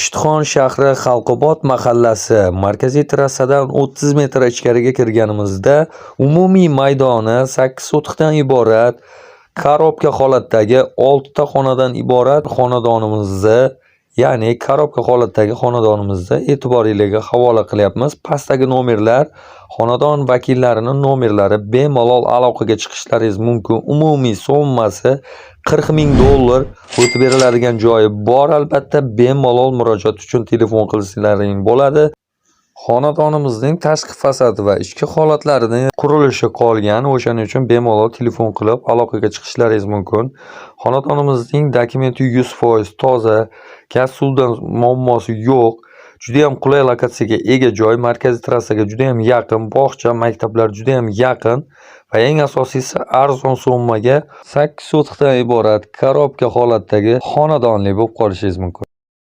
Ishtixon shahri, Xalqobod mahallasi, markaziy trassadan 30 metr ichkariga kirganimizda umumiy maydoni 8 sotixdan iborat korobka holatdagi 6 ta xonadan iborat xonadonimizni, ya'ni korobka holatdagi xonadonimizni e'tiboringlarga havola qilyapmiz. Pastdagi nomerlar xonadon vakillarining nomerlari, bemalol aloqaga chiqishlaringiz mumkin. Umumiy summasi 40 ming dollar, o'tib beriladigan joyi bor albatta, bemalol murojaat uchun telefon qilsalaring bo'ladi. Xonadonimizning tashqi fasadi va ichki holatlarini qurilishi qolgan, o'shaning uchun bemalol telefon qilib aloqaga chiqishlaringiz mumkin. Xonadonimizning dokumenti 100% toza, gaz suvdan muammosi yo'q. Judayam qulay lokatsiyaga ega joy, markaziy trassaga judayam yaqin, bog'cha, maktablar judayam yaqin va eng asosiysi, arzon summaga 8 sotixdan iborat korobka holatdagi xonadonli bo'lib qolishingiz mumkin.